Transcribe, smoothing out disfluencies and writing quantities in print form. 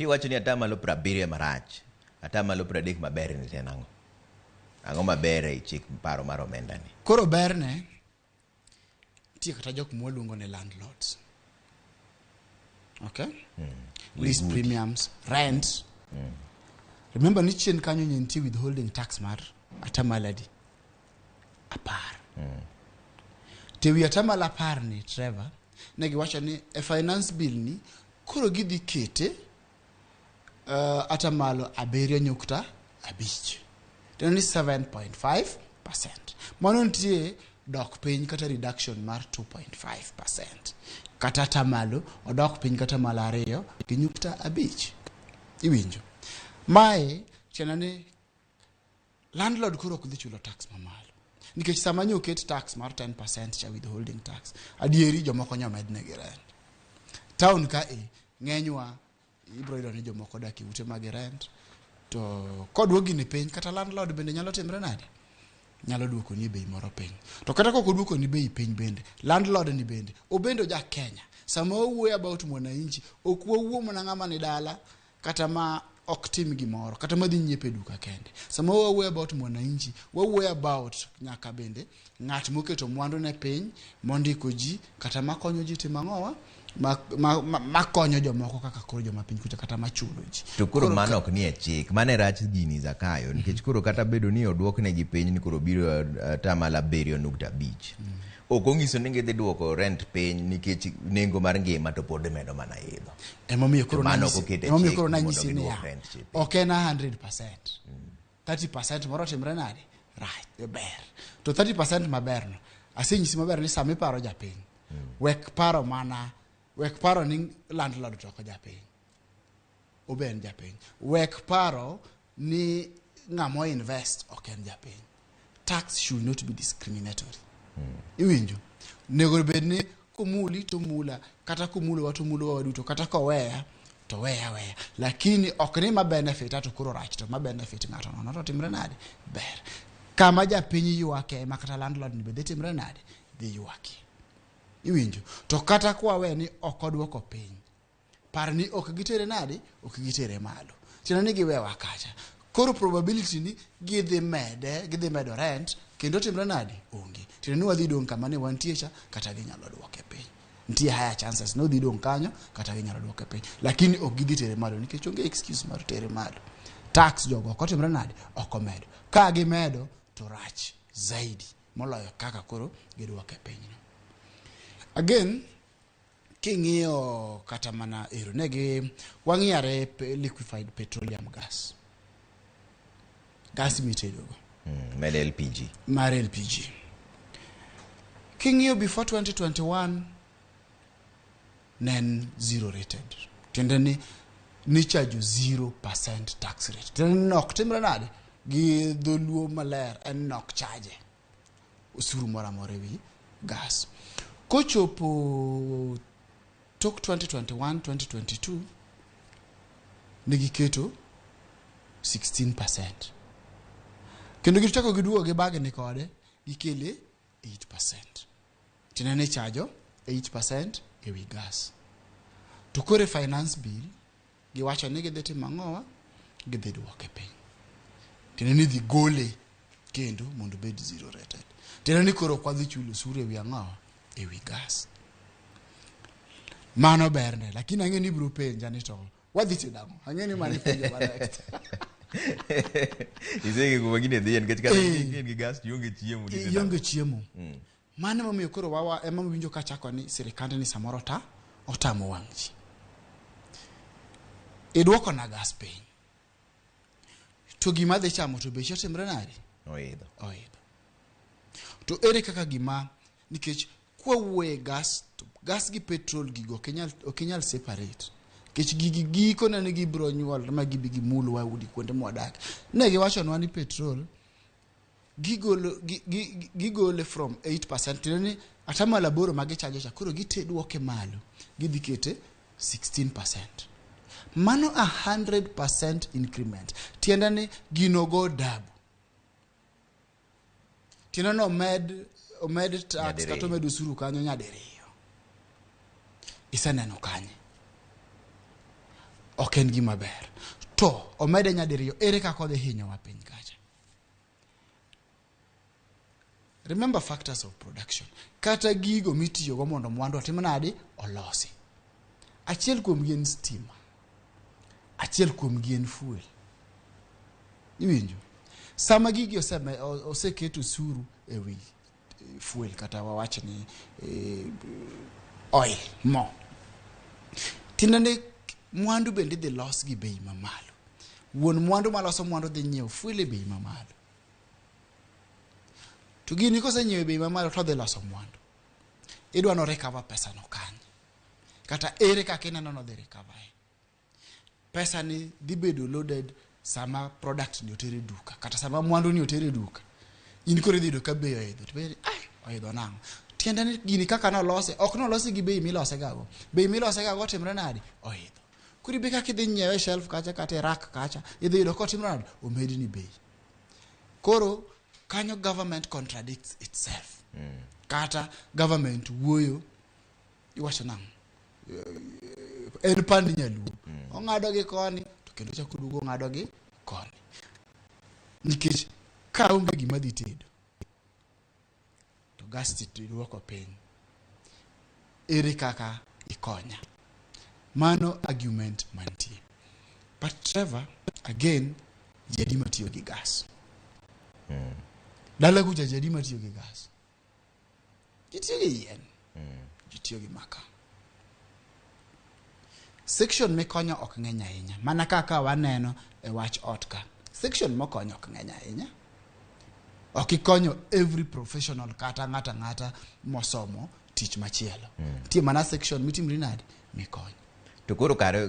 Tiwacho ni atamalo 70 marach, atamalo 30 maber ni to en ang'o? Ang'o maber ei chik paro mar omenda ni? Koro berne nitie kata jok mwaluongo ni landlords. Okay? Lease premiums, rent. Remember ni chien kanyo ne nitie withholding tax mar atamalo adi? 10. To ewi atamalo 10 ni Trevor, ne giwacho ni e finance bill ni koro gidhi kete atamalo 7.5. Tiende ni 7.5%. Mano nitie dok piny kata reduction mar 2.5%. Kata atamalo odok piny kata malo 2.5. Iwinjo? Mae tiende ni landlord koro ok dhi chulo tax mamalo. Nikech sama nyo oket tax mar 10% cha withholding tax, adieri jomoko nyo mednegi rent. Town ka e, ng'enywa ibro yudo ni jomoko odak e ute mag rent, to koduok gini piny kata landlord bende nyalo timre nade? Nyalo duoko ni bei moro piny. To kata kok oduoko ni bei piny bende, landlord ni bende, obende oja Kenya. Sama wawuoyo about mwananchi, ok wawuo mana ng'ama ni dala kata ma ok tim gimoro, kata madhi nyiepo e duka kende. Sama wawuoyo about mwananchi, wawuoyo about nyaka bende ng'at moketo mwandu ne piny, mondiko ji, kata makonyo ji timo ang'owa, makonyo jomoko kaka koro joma piny kucha kata machulo ji. To koro mano ok nie chik, mano e rach gini Zakayo, nikech koro kata bedo ni oduoknegi piny ni koro biro atamalo 7.5. Ok onyiso ni gidhi duoko rent piny nikech nengo mar ngima to pod medo mana idho. Emomiyo koro To mano nanyisi, ok okete emomiyo chik koro mondo nanyisi giduok niya, rent chip. ok en 100%. 30% moro timre nade? Rach, ber. To 30% maber no, asenyisi maber ni sama iparo japiny, wek paro mana, wek paro ni landlord to ok japiny. Obe en japiny. Wek paro ni ng'ama invest ok en japiny. Tax should not be discriminatory. Iwinjo? Nego bed ni komuli to mula, kata komulowa to mulowa waduto, kata koweya to weya weya. Lakini ok ni ma benefit to koro rach to ma benefit ng'ato nono to timre nade? Ber. Kama japiny ywake ema kata landlord ni be dhi timre nade? Dhi ywake. Iwinjo? To kata kwawe ni ok oduoko piny, par ni ok gitere nade? Ok gitere malo. Tiende ni giwewa kacha. Koro probability ni gidhi mede, gidhi medo rent, kendo timre nade? Onge. Tiende ni wadhi dong' kama ne wantie cha, kata ginyalo duoke piny. Nitie higher chances ni odhi dong' kanyo, kata ginyalo duoke piny. Lakini ok gidhi tere malo nikech onge excuse mar tere malo. Tax jogo ok otimre nade? Ok omedo. Ka gimedo to rach zaidi moloyo kaka koro giduoke piny no. Again, king'iyo kata mana ero negi wang'iyare liquefied petroleum gas. Gas mitedogo. Mar LPG. Mar LPG. King'iyo before 2021 ne en zero rated. Tiende ni nichajo 0% tax rate. Tiende ni nok timre nade? Gi dholuo maler en nok charge osuru moro amora ewi gas. Kochopo tok 2021-2022 ne giketo 16%. Kendo gichako giduogo gi bagni kode gikele 8%. Tiende ni ichajo 8% ewi gas. To koro e finance bill giwacho ni gidhi timo ang'owa? Gidhi duoke piny. Tiende ni idhi gole kendo mondo obed zero rated. Tiende ni koro ok wadhi chulo osuru ewi ang'owa? Ewi gas. Mano berne, lakini ang'e ni ibiro penja ni to wadhi tedo ang'o? Ang'e ni mano ipenjo ma next. Iseng'eyo kuma gini dhiye nikech kata in gi gas to ionge chiemo. Ionge chiemo. Mano emomiyo koro wawa ema winjo kachako ni sirikande ni samoro ta otamo wang' ji. Iduoko na gas piny. To gima adhi chamo to beche otimre nade? Oidho. Oidho. To ere kaka gima, nikech kwawuoye gas, to gas gi petrol gigo ok inyal separate. Nikech gigi gikone ni gibiro nyuol ma gibi gimulwa udi kuonde mwadak. Ne giwachonwa ni petrol gigole from 8%, tiende ni atamalo 8 ma gichajo cha, koro giteduoke malo, gidhi kete 16%. Mano 100% increment. Tiende ni gino go double. Tiende ni omed tax kata omed osuru kanyo nyadiriyo. Iseneno kanye? Ok en gima ber. To omede nyadiriyo, ere kaka odhi hinyowa piny kacha? Remember factors of production. Kata gigo mitiyogo mondo mwandu otim nadi? Olosi. Achiel kuomgi en stima. Achiel kuomgi en fuel. Iwinjo? Sama gigi oseket osuru e wi fuel kata wawach ni oil, mo. Tiende ni mwandu bende idhi los gi bei mamalo. Wuon mwandu maloso mwandu dhi nyiewo fuel e bei mamalo. To gini kosenyiewo e bei mamalo to odhi loso mwandu. Idwa no recover pesa no kanye? Kata ere kaka ineno nodhi recover e? Pesa ni dhi bedo loaded sama product ni oter e duka kata sama mwandu ni oter e duka. In koro idhi yudo ka bei oidho. To bei ai oidho nang'o? Tiende ni gini kaka nolose ok nolose gi bei milose gago. Bei milose gago otimre nade? Oidho. Koro ibe kaka idhi nyiewe e shelf kacha kata e rack kacha idhi yudo kotimre nade? Omedni bei. Koro kanyo government contradicts itself. Kata government wuoyo iwacho nang'o? En pand nyaluo. Ong'ado gi koni to kendo chako duogo ong'ado gi koni. Nikech ka onge gima dhi tedo to gas ti duoko piny. Ere kaka ikonya? Mano argument mantie. But Trevor, again, ji adi matiyo gi gas? Dala kucha ji adi matiyo gi gas? Ji tiyo gi yien. Ji tiyo gi maka. Section mikonyo ok ng'eny ahinya. Mana kaka waneno e wach ot ka. Section mokonyo ok ng'eny ahinya. Ok ikonyo every professional kata ng'ata ng'ata mosomo tich machielo. Nitie mana section mitimri nade? Mikonyo. To koro kare